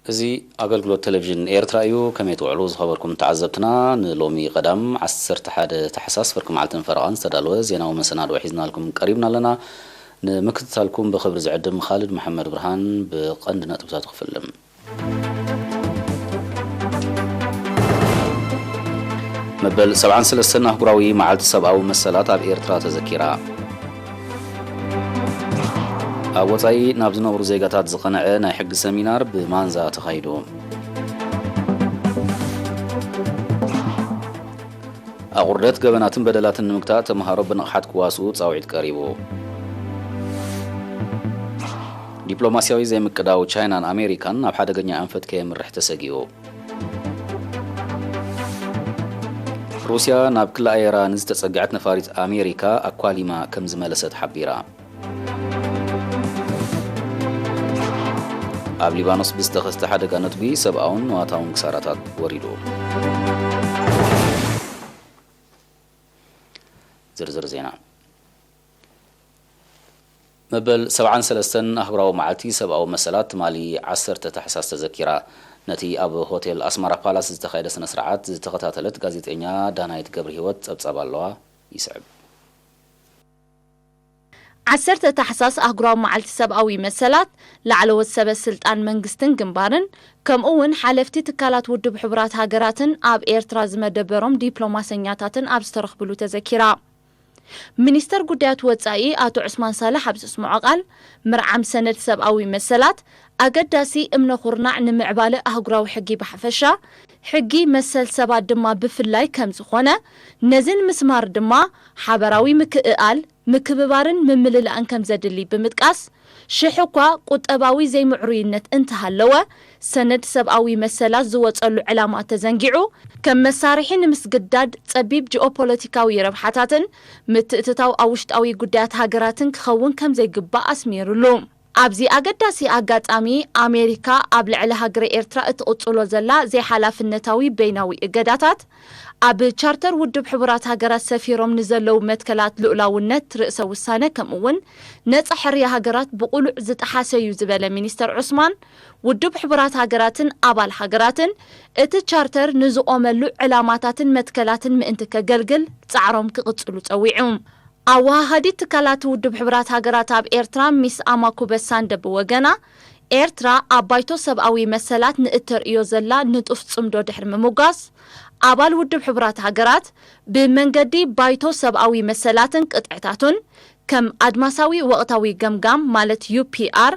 እዚ ኣገልግሎት ቴሌቪዥን ኤርትራ እዩ። ከመይ ትውዕሉ ዝኸበርኩም ተዓዘብትና? ንሎሚ ቀዳም ዓሰርተ ሓደ ታሕሳስ ፍርቂ መዓልትን ፈረቓን ዝተዳለወ ዜናዊ መሰናድኦ ሒዝናልኩም ቀሪብና ኣለና። ንምክትታልኩም ብኽብሪ ዝዕድም ኻልድ መሓመድ ብርሃን። ብቐንዲ ነጥብታቱ ክፍልም። መበል ሰብዓን ሰለስተን ኣህጉራዊ መዓልቲ ሰብኣዊ መሰላት ኣብ ኤርትራ ተዘኪራ። ኣብ ወጻኢ ናብ ዝነብሩ ዜጋታት ዝቐንዐ ናይ ሕጊ ሰሚናር ብማንዛ ተኻይዱ። ኣቑርደት ገበናትን በደላትን ንምግታእ ተምሃሮ ብንቕሓት ክዋስኡ ጻውዒት ቀሪቡ። ዲፕሎማስያዊ ዘይምቅዳው ቻይናን ኣሜሪካን ናብ ሓደገኛ ኣንፈት ከየምርሕ ተሰጊኡ። ሩስያ ናብ ክሊ ኣየራ ንዝተጸግዐት ነፋሪት ኣሜሪካ ኣኳሊማ ከም ዝመለሰት ሓቢራ። ኣብ ሊባኖስ ብዝተኸስተ ሓደጋ ነትጒ ሰብኣውን ንዋታውን ክሳራታት ወሪዱ። ዝርዝር ዜና። መበል ሰብዓን ሰለስተን ኣህጉራዊ መዓልቲ ሰብኣዊ መሰላት ትማሊ ዓሰርተ ታሕሳስ ተዘኪራ። ነቲ ኣብ ሆቴል ኣስመራ ፓላስ ዝተኻየደ ስነ ስርዓት ዝተኸታተለት ጋዜጠኛ ዳናይት ገብረሂወት ጸብጻብ ኣለዋ፣ ይስዕብ። ዓሰርተ ታሕሳስ ኣህጉራዊ መዓልቲ ሰብኣዊ መሰላት፣ ላዕለዎት ሰበ ስልጣን መንግስትን ግንባርን፣ ከምኡ እውን ሓለፍቲ ትካላት ውድብ ሕቡራት ሃገራትን ኣብ ኤርትራ ዝመደበሮም ዲፕሎማሰኛታትን ኣብ ዝተረኽብሉ ተዘኪራ። ሚኒስተር ጉዳያት ወጻኢ ኣቶ ዑስማን ሳልሕ ኣብ ዘስምዖ ቃል፣ ምርዓም ሰነድ ሰብኣዊ መሰላት ኣገዳሲ እምነ ኩርናዕ ንምዕባለ ኣህጉራዊ ሕጊ ብሓፈሻ፣ ሕጊ መሰል ሰባት ድማ ብፍላይ ከም ዝኾነ፣ ነዚ ንምስማር ድማ ሓበራዊ ምክእኣል፣ ምክብባርን ምምልላእን ከም ዘድሊ ብምጥቃስ፣ ሽሕ እኳ ቁጠባዊ ዘይምዕሩይነት እንተሃለወ፣ ሰነድ ሰብኣዊ መሰላት ዝወጸሉ ዕላማ ተዘንጊዑ፣ ከም መሳርሒ ንምስግዳድ ጸቢብ ጂኦፖለቲካዊ ረብሓታትን ምትእትታው ኣብ ውሽጣዊ ጉዳያት ሃገራትን ክኸውን ከም ዘይግባእ ኣስሚሩሉ። ኣብዚ ኣገዳሲ ኣጋጣሚ፣ ኣሜሪካ ኣብ ልዕሊ ሃገረ ኤርትራ እትቕጽሎ ዘላ ዘይሓላፍነታዊ በይናዊ እገዳታት፣ ኣብ ቻርተር ውድብ ሕቡራት ሃገራት ሰፊሮም ንዘለዉ መትከላት ልኡላውነት፣ ርእሰ ውሳነ፣ ከምኡ'ውን ነጻ ሕርያ ሃገራት ብቕሉዕ ዝጠሓሰ'ዩ ዝበለ ሚኒስተር ዑስማን፣ ውድብ ሕቡራት ሃገራትን ኣባል ሃገራትን እቲ ቻርተር ንዝቖመሉ ዕላማታትን መትከላትን ምእንቲ ከገልግል ጻዕሮም ክቕጽሉ ጸዊዑ። ኣወሃሃዲት ትካላት ውድብ ሕቡራት ሃገራት ኣብ ኤርትራ ሚስ ኣማኩበ ሳንደ ብወገና፣ ኤርትራ ኣብ ባይቶ ሰብኣዊ መሰላት ንእተርእዮ ዘላ ንጡፍ ጽምዶ ድሕሪ ምምጓስ፣ ኣባል ውድብ ሕቡራት ሃገራት ብመንገዲ ባይቶ ሰብኣዊ መሰላትን ቅጥዕታቱን ከም ኣድማሳዊ ወቕታዊ ገምጋም ማለት ዩ ፒ ኣር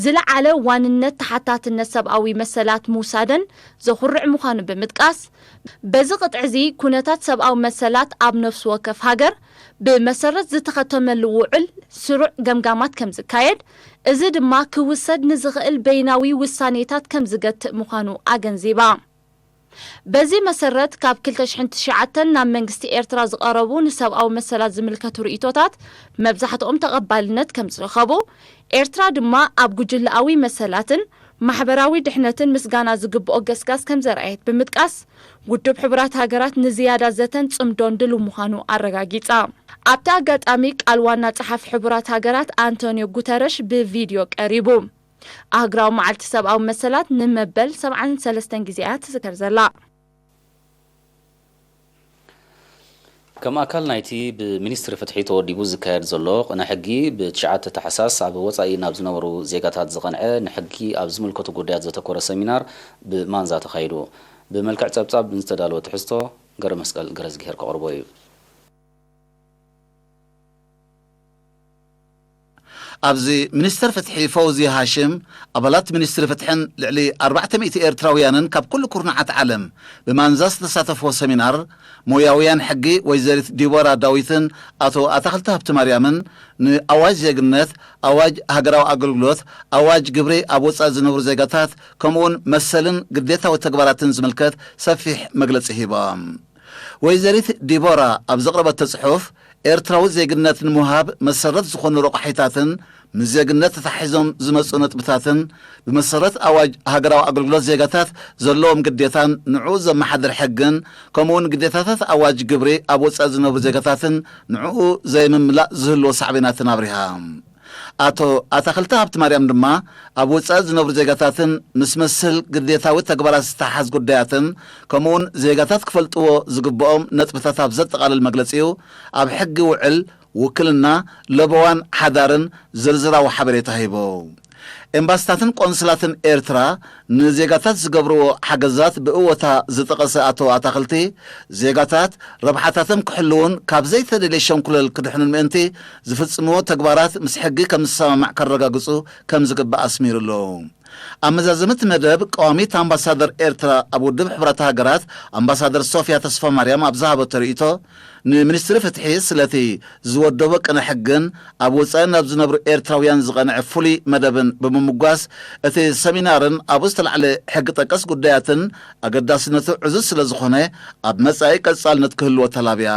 ዝለዓለ ዋንነት ተሓታትነት ሰብኣዊ መሰላት ምውሳደን ዘኹርዕ ምዃኑ ብምጥቃስ፣ በዚ ቅጥዒ እዚ ኩነታት ሰብኣዊ መሰላት ኣብ ነፍሲ ወከፍ ሃገር ብመሰረት ዝተኸተመሉ ውዕል ስሩዕ ገምጋማት ከም ዝካየድ፣ እዚ ድማ ክውሰድ ንዝኽእል በይናዊ ውሳኔታት ከም ዝገትእ ምዃኑ ኣገንዚባ። በዚ መሰረት ካብ ክልተ ሽሕን ትሽዓተን ናብ መንግስቲ ኤርትራ ዝቐረቡ ንሰብኣዊ መሰላት ዝምልከቱ ርእይቶታት መብዛሕትኦም ተቐባልነት ከም ዝረኸቡ፣ ኤርትራ ድማ ኣብ ጉጅለኣዊ መሰላትን ማሕበራዊ ድሕነትን ምስጋና ዝግብኦ ገስጋስ ከም ዘርኣየት ብምጥቃስ፣ ውድብ ሕቡራት ሃገራት ንዝያዳ ዘተን ጽምዶን ድሉው ምዃኑ ኣረጋጊጻ። ኣብቲ ኣጋጣሚ ቃል ዋና ጸሓፊ ሕቡራት ሃገራት ኣንቶንዮ ጉተረሽ ብቪድዮ ቀሪቡ። ኣህጉራዊ መዓልቲ ሰብኣዊ መሰላት ንመበል ሰብዓን ሰለስተን ግዜ እያ ትዝከር ዘላ። ከም ኣካል ናይቲ ብሚኒስትሪ ፍትሒ ተወዲቡ ዝካየድ ዘሎ ቅነ ሕጊ፣ ብትሽዓተ ታሕሳስ ኣብ ወጻኢ ናብ ዝነበሩ ዜጋታት ዝቐንዐ ንሕጊ ኣብ ዝምልከቱ ጉዳያት ዘተኮረ ሰሚናር ብማንዛ ተኻይዱ። ብመልክዕ ጸብጻብ ንዝተዳለወ ትሕዝቶ ገረመስቀል ገረዝግሄር ከቕርቦ እዩ። ኣብዚ ሚኒስተር ፍትሒ ፈውዝያ ሃሽም፣ ኣባላት ሚኒስትሪ ፍትሕን ልዕሊ ኣርባዕተ ሚእቲ ኤርትራውያንን ካብ ኩሉ ኩርናዓት ዓለም ብማንዛ ዝተሳተፍዎ ሰሚናር፣ ሞያውያን ሕጊ ወይዘሪት ዲቦራ ዳዊትን ኣቶ ኣታኽልቲ ሃብተማርያምን ንኣዋጅ ዜግነት፣ ኣዋጅ ሃገራዊ ኣገልግሎት፣ ኣዋጅ ግብሪ ኣብ ወጻኢ ዝነብሩ ዜጋታት፣ ከምኡውን መሰልን ግዴታዊ ተግባራትን ዝምልከት ሰፊሕ መግለጺ ሂቦም። ወይዘሪት ዲቦራ ኣብ ዘቕረበቶ ጽሑፍ፣ ኤርትራዊ ዜግነት ንምውሃብ መሰረት ዝኾኑ ረቋሒታትን ምስ ዜግነት ተታሒዞም ዝመጹ ነጥብታትን ብመሰረት ኣዋጅ ሃገራዊ ኣገልግሎት ዜጋታት ዘለዎም ግዴታን ንዕኡ ዘመሓድር ሕግን ከምኡውን ግዴታታት ኣዋጅ ግብሪ ኣብ ወጻኢ ዝነብሩ ዜጋታትን ንዕኡ ዘይምምላእ ዝህልዎ ሳዕቤናትን ኣብሪሃ። ኣቶ ኣታኽልቲ ሃብቲ ማርያም ድማ ኣብ ወጻኢ ዝነብሩ ዜጋታትን ምስ መስል ግዴታዊ ተግባራት ዝተሓዝ ጉዳያትን ከምኡውን ዜጋታት ክፈልጥዎ ዝግብኦም ነጥብታት ኣብ ዘጠቓልል መግለጺኡ ኣብ ሕጊ ውዕል ውክልና፣ ለበዋን ሓዳርን ዝርዝራዊ ሓበሬታ ሂቡ። ኤምባስታትን ቆንስላትን ኤርትራ ንዜጋታት ዝገብርዎ ሓገዛት ብእወታ ዝጠቐሰ ኣቶ ኣታኽልቲ፣ ዜጋታት ረብሓታቶም ክሕልውን ካብ ዘይተደልየ ሸንኩለል ክድሕኑን ምእንቲ ዝፍጽምዎ ተግባራት ምስ ሕጊ ከም ዝሰማማዕ ከረጋግጹ ከም ዝግባእ ኣስሚሩሉ። ኣብ መዛዘምቲ መደብ ቀዋሚት ኣምባሳደር ኤርትራ ኣብ ውድብ ሕቡራት ሃገራት ኣምባሳደር ሶፍያ ተስፋማርያም ኣብ ዝሃበቶ ርእይቶ፣ ንሚኒስትሪ ፍትሒ ስለቲ ዝወደቦ ቅነ ሕግን ኣብ ወጻኢ ናብ ዝነብሩ ኤርትራውያን ዝቐንዐ ፍሉይ መደብን ብምምጓስ፣ እቲ ሰሚናርን ኣብኡ ዝተላዕለ ሕጊ ጠቀስ ጉዳያትን ኣገዳስነቱ ዕዙዝ ስለ ዝኾነ፣ ኣብ መጻኢ ቀጻልነት ክህልዎ ተላብያ።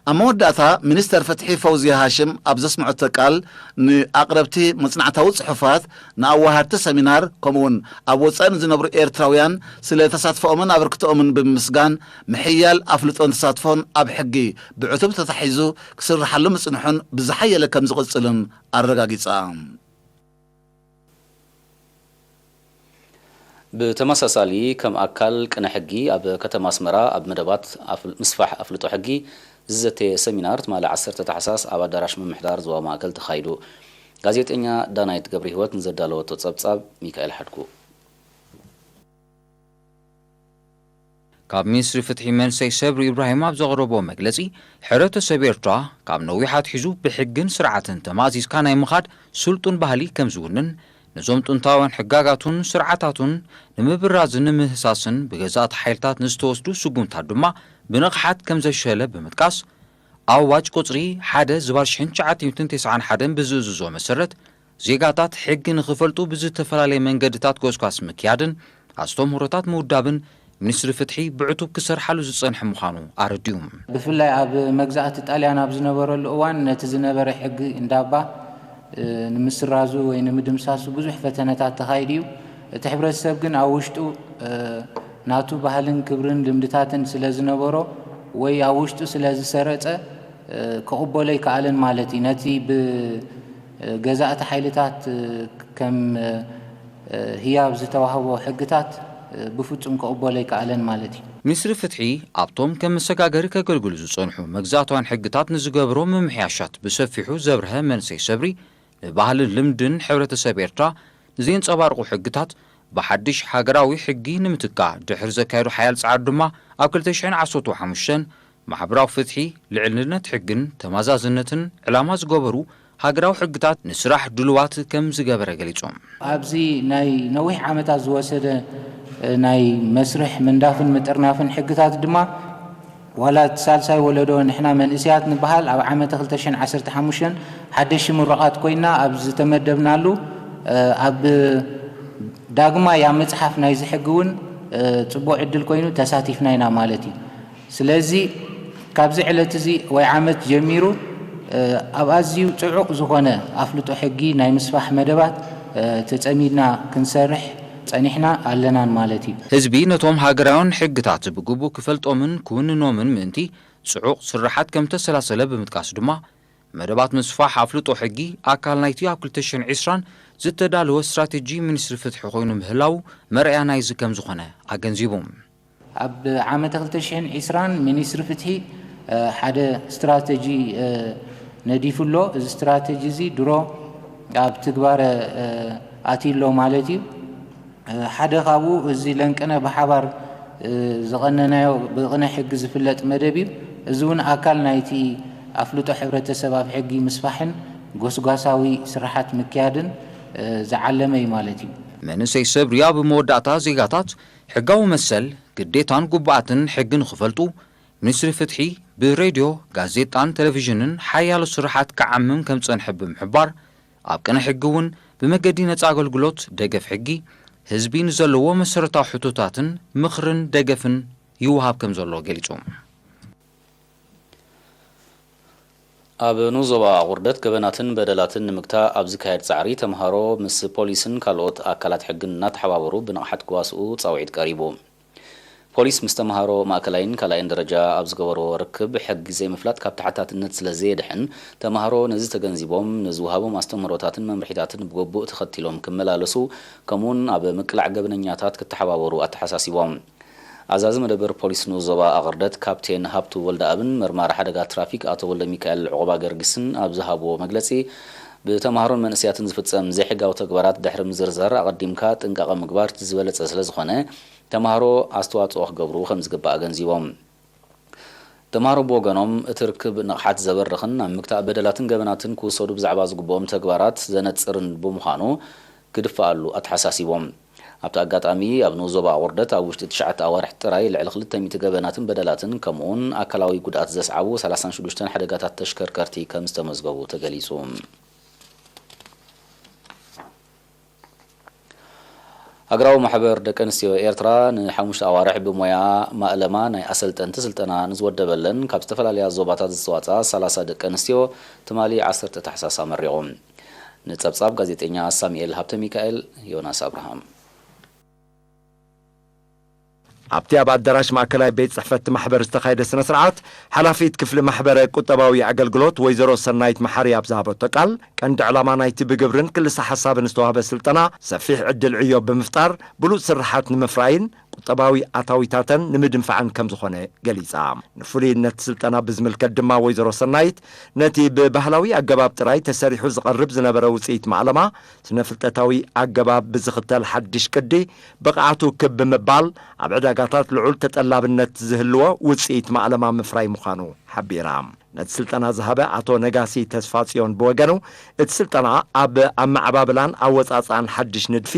ኣብ መወዳእታ፣ ሚኒስተር ፍትሒ ፈውዝያ ሃሽም ኣብ ዘስምዐቶ ቃል፣ ንኣቕረብቲ መጽናዕታዊ ጽሑፋት፣ ንኣወሃድቲ ሰሚናር፣ ከምኡውን ኣብ ወጻኢ ንዝነብሩ ኤርትራውያን ስለ ተሳትፎኦምን ኣበርክቶኦምን ብምምስጋን፣ ምሕያል ኣፍልጦን ተሳትፎን ኣብ ሕጊ ብዕቱብ ተታሒዙ ክስርሓሉ ምጽንሑን ብዝሓየለ ከም ዝቕጽልን ኣረጋጊጻ። ብተመሳሳሊ፣ ከም ኣካል ቅነ ሕጊ፣ ኣብ ከተማ ኣስመራ ኣብ መደባት ኣፍ-፣ ምስፋሕ ኣፍልጦ ሕጊ ዝዘተየ ሰሚናር ትማሊ ዓሰርተ ታሕሳስ ኣብ ኣዳራሽ ምምሕዳር ዞባ ማእከል ተኻይዱ። ጋዜጠኛ ዳናይት ገብረሂወት ንዘዳለወቶ ጸብጻብ ሚካኤል ሓድጉ። ካብ ሚኒስትሪ ፍትሒ መንሰይ ሰብሪ ኢብራሂም ኣብ ዘቕረቦ መግለጺ፣ ሕብረተሰብ ኤርትራ ካብ ነዊሕ ኣትሒዙ ብሕግን ስርዓትን ተማእዚዝካ ናይ ምኻድ ስልጡን ባህሊ ከም ዝውንን፣ ነዞም ጥንታውያን ሕጋጋቱን ስርዓታቱን ንምብራዝን ንምህሳስን ብገዛእቲ ሓይልታት ንዝተወስዱ ስጉምታት ድማ ብንቕሓት ከም ዘሸለ ብምጥቃስ፣ ኣዋጅ ቁጽሪ ሓደ ዝባር ሽሕን ትሽዓተ ሚእትን ተስዓን ሓደን ብዝእዝዞ መሰረት፣ ዜጋታት ሕጊ ንኽፈልጡ ብዝተፈላለየ መንገድታት ጎስጓስ ምክያድን ኣስተምህሮታት ምውዳብን ሚኒስትሪ ፍትሒ ብዕቱብ ክሰርሓሉ ዝጸንሐ ምዃኑ ኣረዲኡ። ብፍላይ ኣብ መግዛእቲ ጣልያን ኣብ ዝነበረሉ እዋን ነቲ ዝነበረ ሕጊ እንዳባ፣ እ፣ ንምስራዙ ወይ ንምድምሳሱ ብዙሕ ፈተነታት ተኻይዱ እዩ። እቲ ሕብረተሰብ ግን ኣብ ውሽጡ፣ እ፣ ናቱ ባህልን ክብርን ልምድታትን ስለ ዝነበሮ ወይ ኣብ ውሽጡ ስለ ዝሰረጸ፣ እ፣ ክቕበሎ ኣይከኣለን ማለት እዩ። ነቲ ብ-፣ እ፣ ገዛእቲ ሓይልታት፣ እ፣ ከም፣ እ፣ ህያብ ዝተዋህቦ ሕግታት፣ እ፣ ብፍጹም ክቕበሎ ኣይከኣለን ማለት እዩ። ሚኒስትሪ ፍትሒ ኣብቶም ከም መሰጋገሪ ከገልግሉ ዝጸንሑ መግዛእታውያን ሕግታት ንዝገብሮ ምምሕያሻት ብሰፊሑ ዘብርሀ መንሰይ ሰብሪ፣ ንባህልን ልምድን ሕብረተሰብ ኤርትራ ንዘንጸባርቑ ሕግታት ብሓድሽ ሃገራዊ ሕጊ ንምትካእ ድሕሪ ዘካየዶ ሓያል ጻዕሪ ድማ ኣብ ክልተ ሽሕን ዓሰርተ ሓሙሽተን ማሕበራዊ ፍትሒ፣ ልዕልነት ሕግን ተማዛዝነትን ዕላማ ዝገበሩ ሃገራዊ ሕግታት ንስራሕ ድሉዋት ከም ዝገበረ ገሊጹ። ኣብዚ ናይ ነዊሕ ዓመታት ዝወሰደ፣ እ፣ ናይ መስርሕ ምንዳፍን ምጥርናፍን ሕግታት ድማ ዋላ እቲ ሳልሳይ ወለዶ ንሕና መንእሰያት ንበሃል ኣብ ዓመተ ክልተ ሽሕን ዓሰርተ ሓሙሽተን ሓደሽቲ ምሩቓት ኮይንና ኣብ ዝተመደብናሉ፣ እ፣ ኣብ ዳግማይ ኣብ ምጽሓፍ ናይዚ ሕጊ እውን፣ እ፣ ጽቡቕ ዕድል ኮይኑ ተሳቲፍና ኢና ማለት እዩ። ስለዚ ካብዚ ዕለት እዚ ወይ ዓመት ጀሚሩ፣ እ፣ ኣብ ኣዝዩ ጽዑቕ ዝኾነ ኣፍልጦ ሕጊ ናይ ምስፋሕ መደባት፣ እ፣ ተጸሚድና ክንሰርሕ ጸኒሕና ኣለናን ማለት እዩ። ህዝቢ ነቶም ሃገራውያን ሕግታት ብግቡእ ክፈልጦምን ክውንኖምን ምእንቲ ጽዑቕ ስርሓት ከም ተሰላሰለ ብምጥቃስ ድማ፣ መደባት ምስፋሕ ኣፍልጦ ሕጊ ኣካል ናይቲ ኣብ ክልተ ሽሕን ዕስራን ዝተዳለወ ስትራቴጂ ሚኒስትሪ ፍትሒ ኮይኑ ምህላዉ መርኣያ ናይዚ ከም ዝኾነ ኣገንዚቡ። ኣብ ዓመተ ክልተ ሽሕን ዕስራን ሚኒስትሪ ፍትሒ፣ እ፣ ሓደ ስትራቴጂ፣ እ፣ ነዲፉ ኣሎ። እዚ ስትራቴጂ እዚ ድሮ ኣብ ትግባረ፣ እ፣ ኣትዩ ኣሎ ማለት እዩ። እ፣ ሓደ ካብኡ እዚ ለንቅነ ብሓባር፣ እ፣ ዝቐነናዮ ብቕነ ሕጊ ዝፍለጥ መደብ እዩ። እዚ እውን ኣካል ናይቲ ኣፍልጦ ሕብረተሰብ ኣብ ሕጊ ምስፋሕን ጎስጓሳዊ ስራሓት ምክያድን፣ እ፣ ዝዓለመ እዩ ማለት እዩ። መንእሰይ ሰብ ሪያ ብመወዳእታ ዜጋታት ሕጋዊ መሰል፣ ግዴታን ግቡኣትን ሕጊ ንኽፈልጡ፣ ሚኒስትሪ ፍትሒ ብሬድዮ፣ ጋዜጣን ቴሌቪዥንን ሓያሎ ስራሓት ክዓምም ከም ዝጸንሐ ብምሕባር፣ ኣብ ቅነ ሕጊ እውን ብመገዲ ነጻ ኣገልግሎት ደገፍ ሕጊ፣ ህዝቢ ንዘለዎ መሰረታዊ ሕቶታትን ምኽርን ደገፍን ይወሃብ ከም ዘሎ ገሊጹ። ኣብ ንኡስ ዞባ ኣቑርደት ገበናትን በደላትን ንምግታእ ኣብ ዝካየድ ጻዕሪ፣ ተምሃሮ ምስ ፖሊስን ካልኦት ኣካላት ሕግን እናተሓባበሩ ብንቕሓት ክዋስኡ ጻውዒት ቀሪቡ። ፖሊስ ምስ ተምሃሮ ማእከላይን ካልኣይን ደረጃ ኣብ ዝገበርዎ ርክብ፣ ሕጊ ዘይምፍላጥ ካብ ተሓታትነት ስለ ዘየድሕን፣ ተምሃሮ ነዚ ተገንዚቦም ንዝወሃቦም ኣስተምህሮታትን መምርሒታትን ብግቡእ ተኸቲሎም ክመላለሱ፣ ከምኡውን ኣብ ምቅላዕ ገበነኛታት ክተሓባበሩ ኣተሓሳሲቦም። ኣዛዚ መደበር ፖሊስ ንኡስ ዞባ ኣቕርደት ካፕቴን ሃብቱ ወልደኣብን መርማሪ ሓደጋ ትራፊክ ኣቶ ወልደሚካኤል ዑቕባገርጊስን ኣብ ዝሃብዎ መግለጺ፣ ብተምሃሮን መንእሰያትን ዝፍጸም ዘይሕጋዊ ተግባራት ድሕሪ ምዝርዛር፣ ኣቐዲምካ ጥንቃቐ ምግባር እቲ ዝበለጸ ስለ ዝኾነ፣ ተምሃሮ ኣስተዋጽኦ ክገብሩ ከም ዝግባእ ኣገንዚቦም። ተምሃሮ ብወገኖም፣ እቲ ርክብ ንቕሓት ዘበርኽን ኣብ ምግታእ በደላትን ገበናትን ክውሰዱ ብዛዕባ ዝግብኦም ተግባራት ዘነጽርን ብምዃኑ፣ ክድፈኣሉ ኣተሓሳሲቦም። ኣብቲ ኣጋጣሚ፣ ኣብ ንኡስ ዞባ ኣቑርደት ኣብ ውሽጢ ትሽዓተ ኣዋርሕ ጥራይ ልዕሊ ክልተ ሚእቲ ገበናትን በደላትን፣ ከምኡውን ኣካላዊ ጉድኣት ዘስዓቡ ሰላሳን ሽዱሽተን ሓደጋታት ተሽከርከርቲ ከም ዝተመዝገቡ ተገሊጹ። ሃገራዊ ማሕበር ደቂ ኣንስትዮ ኤርትራ ንሓሙሽተ ኣዋርሕ ብሞያ ማእለማ ናይ ኣሰልጠንቲ ስልጠና ንዝወደበለን ካብ ዝተፈላለያ ዞባታት ዝተዋፅኣ ሰላሳ ደቂ ኣንስትዮ ትማሊ ዓሰርተ ታሕሳስ ኣመሪቑ። ንጸብጻብ ጋዜጠኛ ሳሙኤል ሃብተ ሚካኤል፣ ዮናስ ኣብርሃም። ኣብቲ ኣብ ኣዳራሽ ማእከላይ ቤት ጽሕፈት ማሕበር ዝተኻየደ ስነ ስርዓት፣ ሓላፊት ክፍሊ ማሕበረ ቁጠባዊ ኣገልግሎት ወይዘሮ ሰናይት መሓሪ ኣብ ዝሃበቶ ቃል፣ ቀንዲ ዕላማ ናይቲ ብግብርን ክልሰ ሓሳብን ዝተዋህበ ስልጠና፣ ሰፊሕ ዕድል ዕዮ ብምፍጣር፣ ብሉጽ ስርሓት ንምፍራይን ቁጠባዊ ኣታዊታተን ንምድንፋዕን ከም ዝኾነ ገሊጻ። ንፍሉይነት ስልጠና ብዝምልከት ድማ ወይዘሮ ሰናይት፣ ነቲ ብባህላዊ ኣገባብ ጥራይ ተሰሪሑ ዝቐርብ ዝነበረ ውጽኢት ማእለማ፣ ስነ ፍልጠታዊ ኣገባብ ብዝኽተል ሓድሽ ቅዲ ብቕዓቱ ክብ ብምባል፣ ኣብ ዕዳጋታት ልዑል ተጠላብነት ዝህልዎ ውጽኢት ማእለማ ምፍራይ ምዃኑ ሓቢራ። ነቲ ስልጠና ዝሃበ ኣቶ ነጋሲ ተስፋጽዮን ብወገኑ፣ እቲ ስልጠና ኣብ ኣመዓባብላን ኣወጻጽኣን ሓድሽ ንድፊ፣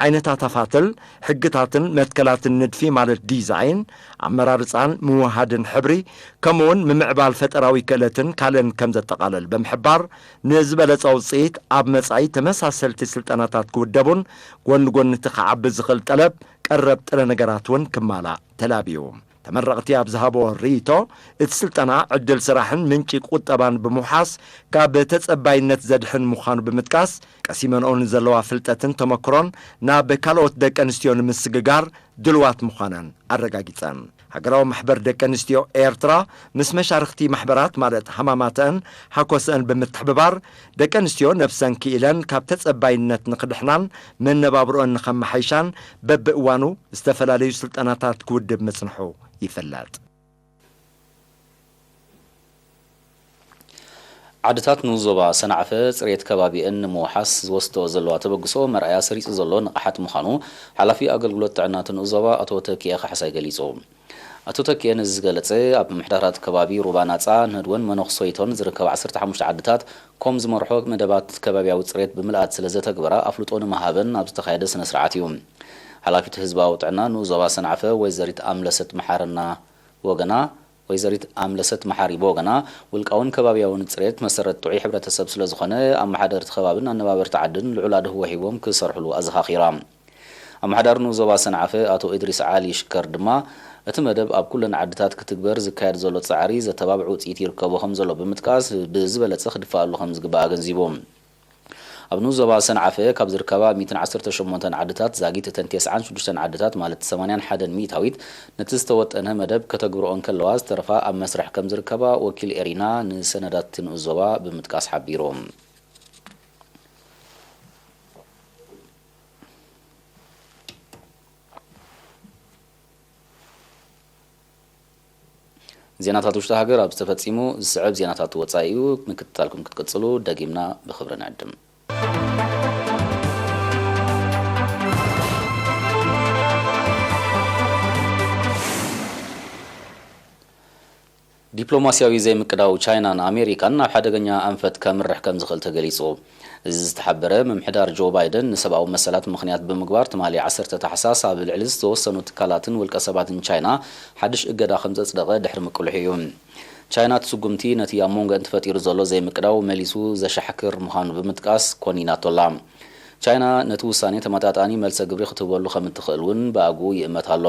ዓይነታት ኣፋትል፣ ሕግታትን መትከላትን ንድፊ ማለት ዲዛይን፣ ኣመራርጻን ምውሃድን ሕብሪ፣ ከምኡውን ምምዕባል ፈጠራዊ ክእለትን ካልእን ከም ዘጠቓልል ብምሕባር፣ ንዝበለጸ ውጽኢት ኣብ መጻኢ ተመሳሰልቲ ስልጠናታት ክውደቡን ጎኒ ጎኒ እቲ ክዓቢ ዝኽእል ጠለብ ቀረብ ጥረ ነገራት እውን ክማላእ ተላብዩ። ተመረቕቲ ኣብ ዝሃብዎ ርእይቶ፣ እቲ ስልጠና ዕድል ስራሕን ምንጪ ቁጠባን ብምውሓስ ካብ ተጸባይነት ዘድሕን ምዃኑ ብምጥቃስ፣ ቀሲመንኦ ንዘለዋ ፍልጠትን ተመክሮን ናብ ካልኦት ደቂ ኣንስትዮ ንምስግጋር ድልዋት ምዃነን ኣረጋጊጸን። ሃገራዊ ማሕበር ደቂ ኣንስትዮ ኤርትራ ምስ መሻርኽቲ ማሕበራት ማለት ሃማማተአን ሃኮሰአን ብምትሕብባር፣ ደቂ ኣንስትዮ ነብሰን ክኢለን ካብ ተጸባይነት ንኽድሕናን መነባብሮአን ንኸመሓይሻን በብእዋኑ ዝተፈላለዩ ስልጠናታት ክውድብ ምጽንሑ ይፍለጥ። ዓድታት ንኡስ ዞባ ሰንዓፈ ጽሬት ከባቢአን ንምውሓስ ዝወስዶ ዘለዋ ተበግሶ መርኣያ ሰሪጹ ዘሎ ንቕሓት ምዃኑ ሓላፊ ኣገልግሎት ጥዕና እቲ ንኡስ ዞባ ኣቶ ተኪኤ ካሕሳይ ገሊጹ። ኣቶ ተኪኤ ነዚ ዝገለጸ፣ ኣብ ምምሕዳራት ከባቢ ሩባ ናጻ፣ ነድወን መነኹሰይቶን ዝርከባ ዓሰርተ ሓሙሽተ ዓድታት ኮም ዝመርሖ መደባት ከባቢያዊ ጽሬት ብምልኣት ስለ ዘተግበራ ኣፍልጦ ንምሃበን ኣብ ዝተኻየደ ስነ ስርዓት እዩ። ሓላፊት ህዝባዊ ጥዕና ንኡስ ዞባ ሰንዓፈ ወይዘሪት ኣምለሰት መሓርና ወገና፣ ወይዘሪት ኣምለሰት መሓሪ ብወገና፣ ውልቃውን ከባቢያውን ጽሬት መሰረት ጥዑይ ሕብረተሰብ ስለ ዝኾነ፣ ኣመሓደርቲ ከባብን ኣነባበርቲ ዓድን ልዑል ኣድህቦ ሂቦም ክሰርሕሉ ኣዘኻኺራ። ኣመሓዳሪ ንኡስ ዞባ ሰንዓፈ ኣቶ እድሪስ ዓሊ ሽከር ድማ፣ እቲ መደብ ኣብ ኩለን ዓድታት ክትግበር ዝካየድ ዘሎ ጻዕሪ ዘተባብዕ ውጽኢት ይርከቦ ከም ዘሎ ብምጥቃስ፣ ብዝበለጸ ክድፈኣሉ ከም ዝግባእ ኣገንዚቡ። ኣብ ንኡስ ዞባ ሰንዓፈ ካብ ዝርከባ ሚእትን ዓሰርተ ሸሞንተን ዓድታት ዛጊት እተን ተስዓን ሽዱሽተን ዓድታት ማለት ሰማንያን ሓደን ሚእታዊት ነቲ ዝተወጠነ መደብ ከተግብርኦ እንከለዋ፣ ዝተረፋ ኣብ መስርሕ ከም ዝርከባ ወኪል ኤሪና ንሰነዳት እቲ ንኡስ ዞባ ብምጥቃስ ሓቢሩ። ዜናታት ውሽጢ ሃገር ኣብዚ ተፈጺሙ። ዝስዕብ ዜናታት ወጻኢ እዩ። ምክትታልኩም ክትቅጽሉ ደጊምና ብኽብሪ ንዕድም። ዲፕሎማስያዊ ዘይምቅዳው ቻይናን ኣሜሪካን ናብ ሓደገኛ ኣንፈት ከምርሕ ከም ዝኽእል ተገሊጹ። እዚ ዝተሓበረ፣ ምምሕዳር ጆ ባይደን ንሰብኣዊ መሰላት ምኽንያት ብምግባር፣ ትማሊ ዓሰርተ ታሕሳስ ኣብ ልዕሊ ዝተወሰኑ ትካላትን ውልቀ ሰባትን ቻይና ሓድሽ እገዳ ከም ዘጽደቐ ድሕሪ ምቅልሑ እዩ። ቻይና እቲ ስጉምቲ ነቲ ኣብ መንጎኣን ተፈጢሩ ዘሎ ዘይምቅዳው መሊሱ ዘሻሕክር ምዃኑ ብምጥቃስ ኮኒናቶ ኣላ። ቻይና ነቲ ውሳኔ ተመጣጣኒ መልሰ ግብሪ ክትህበሉ ከም እትኽእል እውን ብኣግኡ ይእመት ኣሎ።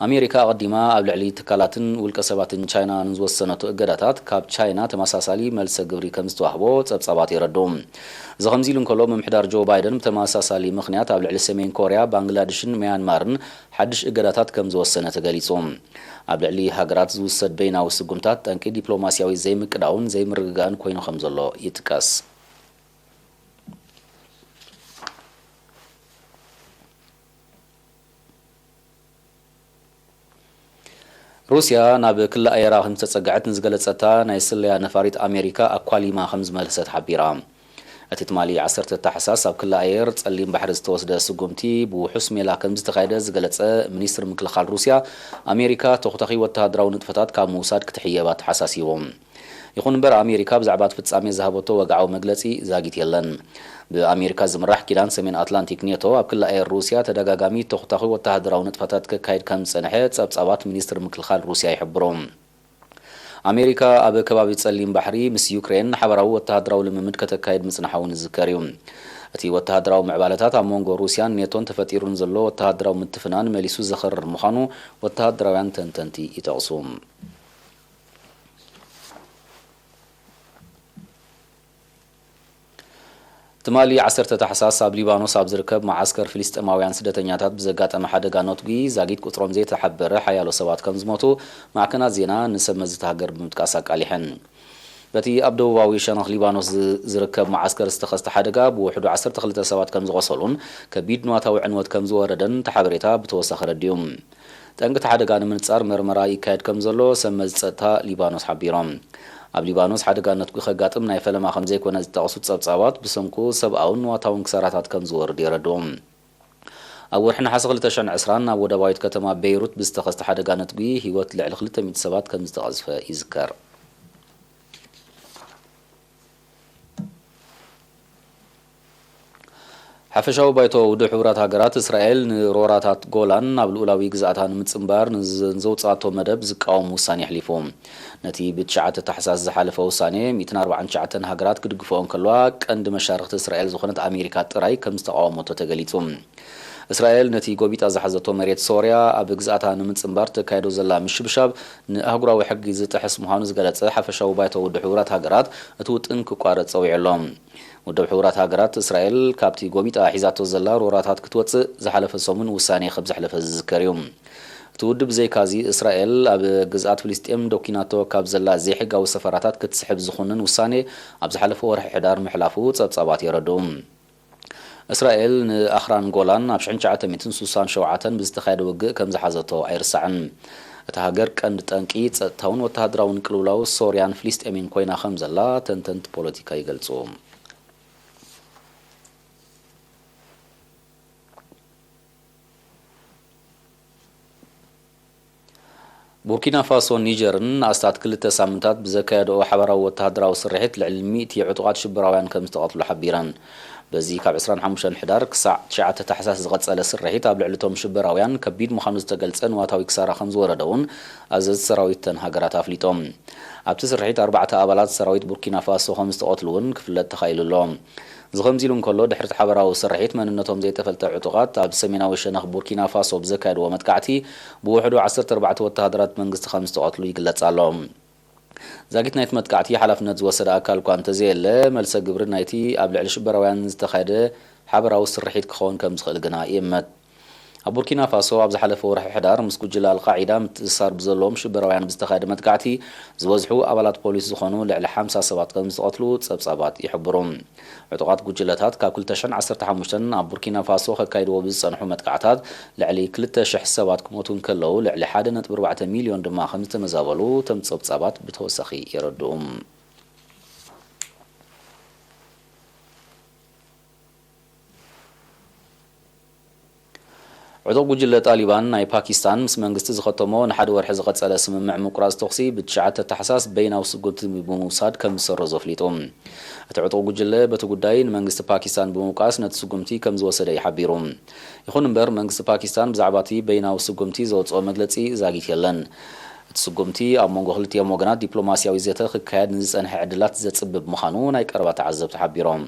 ኣሜሪካ ኣቐዲማ ኣብ ልዕሊ ትካላትን ውልቀ ሰባትን ቻይና ንዝወሰነቶ እገዳታት፣ ካብ ቻይና ተመሳሳሊ መልሰ ግብሪ ከም ዝተዋህቦ ጸብጻባት የረድኡ። እዚ ከምዚ ኢሉ እንከሎ፣ ምምሕዳር ጆ ባይደን ብተመሳሳሊ ምኽንያት ኣብ ልዕሊ ሰሜን ኮርያ፣ ባንግላድሽን ሚያንማርን ሓድሽ እገዳታት ከም ዝወሰነ ተገሊጹ። ኣብ ልዕሊ ሃገራት ዝውሰድ በይናዊ ስጉምታት፣ ጠንቂ ዲፕሎማስያዊ ዘይምቅዳውን ዘይምርግጋእን ኮይኑ ከም ዘሎ ይጥቀስ። ሩስያ ናብ ክሊ ኣየራ ከም ዝተጸግዐት ንዝገለጸታ ናይ ስለያ ነፋሪት ኣሜሪካ ኣኳሊማ ከም ዝመለሰት ሓቢራ። እቲ ትማሊ ዓሰርተ ታሕሳስ ኣብ ክሊ ኣየር ጸሊም ባሕሪ ዝተወስደ ስጉምቲ ብውሑስ ሜላ ከም ዝተኻየደ ዝገለጸ ሚኒስትሪ ምክልኻል ሩስያ፣ ኣሜሪካ ተኹታኺ ወተሃደራዊ ንጥፈታት ካብ ምውሳድ ክትሕየብ ኣተሓሳሲቡ። ይኹን እምበር፣ ኣሜሪካ ብዛዕባ እቲ ፍጻሜ ዝሃበቶ ወግዓዊ መግለጺ ዛጊት የለን። ብኣሜሪካ ዝምራሕ ኪዳን ሰሜን ኣትላንቲክ ኔቶ፣ ኣብ ክሊ ኣየር ሩስያ ተደጋጋሚ ተኹታኺ ወተሃደራዊ ንጥፈታት ከካይድ ከም ዝጸንሐ ጸብጻባት ሚኒስትሪ ምክልኻል ሩስያ ይሕብሩ። ኣሜሪካ ኣብ ከባቢ ጸሊም ባሕሪ ምስ ዩክሬን ሓበራዊ ወተሃደራዊ ልምምድ ከተካይድ ምጽናሓ እውን ዝዝከር እዩ። እቲ ወተሃደራዊ ምዕባለታት ኣብ መንጎ ሩስያን ኔቶን ተፈጢሩ ንዘሎ ወተሃደራዊ ምትፍናን መሊሱ ዘኸርር ምዃኑ ወተሃደራውያን ተንተንቲ ይጠቕሱ። ትማሊ ዓሰርተ ታሕሳስ ኣብ ሊባኖስ ኣብ ዝርከብ መዓስከር ፍልስጤማውያን ስደተኛታት ብዘጋጠመ ሓደጋ ነትጒ ዛጊት ቁጽሮም ዘይተሓበረ ሓያሎ ሰባት ከም ዝሞቱ ማዕከናት ዜና ንሰብ መዚ እታ ሃገር ብምጥቃስ ኣቃሊሐን። በቲ ኣብ ደቡባዊ ሸነኽ ሊባኖስ ዝ-፣ ዝርከብ መዓስከር ዝተኸስተ ሓደጋ ብውሕዱ ዓሰርተ ክልተ ሰባት ከም ዝቖሰሉን ከቢድ ንዋታዊ ዕንወት ከም ዝወረደን እቲ ሓበሬታ ብተወሳኺ ኣረዲኡ። ጠንቂ እቲ ሓደጋ ንምንጻር መርመራ ይካየድ ከም ዘሎ ሰብ መዚ ጸጥታ ሊባኖስ ሓቢሮም። ኣብ ሊባኖስ ሓደጋ ነትጒ ከጋጥም ናይ ፈለማ ከም ዘይኮነ ዝጠቕሱ ጸብጻባት፣ ብሰንኩ ሰብኣውን ንዋታውን ክሳራታት ከም ዝወርድ የረድኡ። ኣብ ወርሒ ነሓሰ ክልተ ሽሕን ዕስራን ኣብ ወደባዊት ከተማ ቤይሩት ብዝተኸስተ ሓደጋ ነትጒ ህይወት ልዕሊ ክልተ ሚእቲ ሰባት ከም ዝተቐዝፈ ይዝከር። ሓፈሻዊ ባይቶ ውድብ ሕቡራት ሃገራት፣ እስራኤል ንሮራታት ጎላን ናብ ልኡላዊ ግዝኣታ ንምጽንባር ንዘ-፣ ንዘውጽኣቶ መደብ ዝቃወም ውሳኔ ኣሕሊፉ። ነቲ ብትሽዓተ ታሕሳስ ዝሓለፈ ውሳኔ፣ ሚእትን ኣርባዓን ትሽዓተን ሃገራት ክድግፍኦ እንከለዋ፣ ቀንዲ መሻርኽቲ እስራኤል ዝኾነት ኣሜሪካ ጥራይ ከም ዝተቃወመቶ ተገሊጹ። እስራኤል ነቲ ጎቢጣ ዝሓዘቶ መሬት ሶርያ ኣብ ግዝኣታ ንምጽንባር ተካይዶ ዘላ ምሽብሻብ ንኣህጉራዊ ሕጊ ዝጥሕስ ምዃኑ ዝገለጸ ሓፈሻዊ ባይቶ ውድብ ሕቡራት ሃገራት፣ እቲ ውጥን ክቋረጽ ጸዊዑ ኣሎ። ውድብ ሕቡራት ሃገራት፣ እስራኤል ካብቲ ጎቢጣ ሒዛቶ ዘላ ሮራታት ክትወጽእ ዝሓለፈ ሰሙን ውሳኔ ከም ዘሕለፈ ዝዝከር እዩ። እቲ ውድብ ብዘይካዚ፣ እስራኤል ኣብ ግዝኣት ፍልስጤም ዶኪናቶ ካብ ዘላ ዘይሕጋዊ ሰፈራታት ክትስሕብ ዝኹንን ውሳኔ ኣብ ዝሓለፈ ወርሒ ሕዳር ምሕላፉ ጸብጻባት የረድኡ። እስራኤል ንኣኽራን ጎላን ኣብ ሽሕን ትሽዓተ ሚእትን ስሳን ሸውዓተን ብዝተኻየደ ውግእ ከም ዝሓዘቶ ኣይርሳዕን። እታ ሃገር ቀንዲ ጠንቂ ጸጥታውን ወተሃደራውን ቅልውላው ሶርያን ፍልስጤምን ኮይና ከም ዘላ ተንተንቲ ፖለቲካ ይገልጹ። ቡርኪና ፋሶን ኒጀርን ንኣስታት ክልተ ሳምንታት ብዘካየድኦ ሓባራዊ ወተሃደራዊ ስርሒት ልዕሊ ሚእቲ ዕጡቓት ሽበራውያን ከም ዝተቐትሉ ሓቢረን። በዚ ካብ ዕስራን ሓሙሽተን ሕዳር ክሳዕ ትሽዓተ ታሕሳስ ዝቐጸለ ስርሒት ኣብ ልዕሊ እቶም ሽበራውያን ከቢድ ምዃኑ ዝተገልጸ ንዋታዊ ክሳራ ከም ዝወረደ እውን ኣዘዝቲ ሰራዊት እተን ሃገራት ኣፍሊጦም። ኣብቲ ስርሒት ኣርባዕተ ኣባላት ሰራዊት ቡርኪና ፋሶ ከም ዝተቐትሉ እውን ክፍለጥ ተኻኢሉ ኣሎ። እዚ ከምዚ ኢሉ እንከሎ፣ ድሕሪ እቲ ሓበራዊ ስርሒት መንነቶም ዘይተፈልጠ ዕጡቓት ኣብ ሰሜናዊ ሸነኽ ቡርኪና ፋሶ ብዘካየድዎ መጥቃዕቲ ብውሕዱ ዓሰርተ ኣርባዕተ ወተሃደራት መንግስቲ ከም ዝተቐትሉ ይግለጽ ኣሎ። ዛጊት ናይቲ መጥቃዕቲ ሓላፍነት ዝወሰደ ኣካል እኳ እንተዘየለ፣ መልሰ ግብሪ ናይቲ ኣብ ልዕሊ ሽበራውያን ዝተኻየደ ሓበራዊ ስርሒት ክኸውን ከም ዝኽእል ግና ይእመት። ኣብ ቡርኪና ፋሶ ኣብ ዝሓለፈ ወርሒ ሕዳር ምስ ጉጅለ ኣልቃዒዳ ምትእስሳር ብዘለዎም ሽበራውያን ብዝተኻየደ መጥቃዕቲ ዝበዝሑ ኣባላት ፖሊስ ዝኾኑ ልዕሊ ሓምሳ ሰባት ከም ዝተቐትሉ ጸብጻባት ይሕብሩ። ዕጡቓት ጉጅለታት ካብ ክልተ ሽሕን ዓሰርተ ሓሙሽተን ኣብ ቡርኪና ፋሶ ከካይድዎ ብዝጸንሑ መጥቃዕታት ልዕሊ ክልተ ሽሕ ሰባት ክሞቱ እንከለዉ፣ ልዕሊ ሓደ ነጥቢ ኣርባዕተ ሚልዮን ድማ ከም ዝተመዛበሉ እቶም ጸብጻባት ብተወሳኺ የረድኡ። ዕጡቕ ጉጅለ ጣሊባን ናይ ፓኪስታን ምስ መንግስቲ ዝኸተሞ ንሓደ ወርሒ ዝቐጸለ ስምምዕ ምቁራጽ ተኹሲ ብትሽዓተ ታሕሳስ በይናዊ ስጉምቲ ብምውሳድ ከም ዝሰረዞ ኣፍሊጡ። እቲ ዕጡቕ ጉጅለ በቲ ጉዳይ ንመንግስቲ ፓኪስታን ብምውቃስ ነቲ ስጉምቲ ከም ዝወሰደ እዩ ሓቢሩ። ይኹን እምበር መንግስቲ ፓኪስታን ብዛዕባ እቲ በይናዊ ስጉምቲ ዘውጽኦ መግለጺ ዛጊት የለን። እቲ ስጉምቲ ኣብ መንጎ ክልቲኦም ወገናት ዲፕሎማስያዊ ዘተ ክካየድ ንዝጸንሐ ዕድላት ዘጽብብ ምዃኑ ናይ ቀረባ ተዓዘብቲ ሓቢሮም።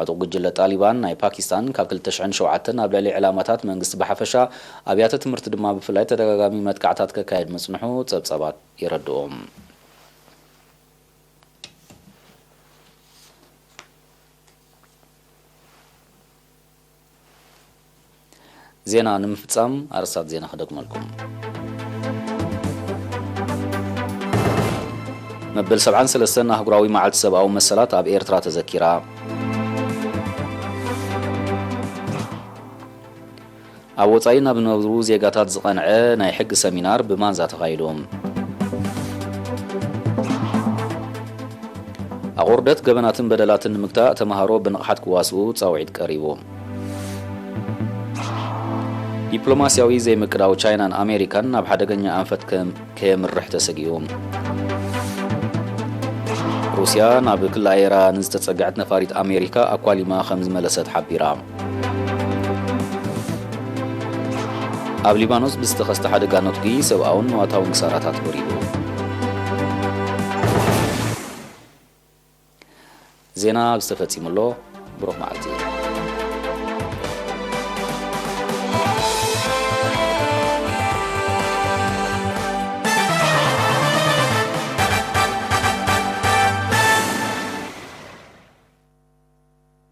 ዕጡቕ ጉጅለ ጣሊባን ናይ ፓኪስታን ካብ ክልተ ሽሕን ሸውዓተን ኣብ ልዕሊ ዕላማታት መንግስቲ ብሓፈሻ ኣብያተ ትምህርቲ ድማ ብፍላይ ተደጋጋሚ መጥቃዕታት ከካየድ ምጽንሑ ጸብጻባት የረድኡ። ዜና ንምፍጻም ኣርእስታት ዜና ክደግመልኩም። መበል ሰብዓን ሰለስተን ኣህጉራዊ መዓልቲ ሰብኣዊ መሰላት ኣብ ኤርትራ ተዘኪራ። ኣብ ወጻኢ ናብ ዝነብሩ ዜጋታት ዝቐንዐ ናይ ሕጊ ሰሚናር ብማንዛ ተኻይዱ። ኣቑርደት ገበናትን በደላትን ንምግታእ ተምሃሮ ብንቕሓት ክዋስኡ ጻውዒት ቀሪቡ። ዲፕሎማስያዊ ዘይምቅዳው ቻይናን ኣሜሪካን ናብ ሓደገኛ ኣንፈት ከም ከየምርሕ ተሰጊኡ። ሩስያ ናብ ክሊ ኣየራ ንዝተጸግዐት ነፋሪት ኣሜሪካ ኣኳሊማ ከም ዝመለሰት ሓቢራ። ኣብ ሊባኖስ ብዝተኸስተ ሓደጋ ነትጒ ሰብኣውን ንዋታውን ክሳራታት ወሪዱ። ዜና ኣብዚ ተፈጺሙ ኣሎ። ብሩኽ መዓልቲ።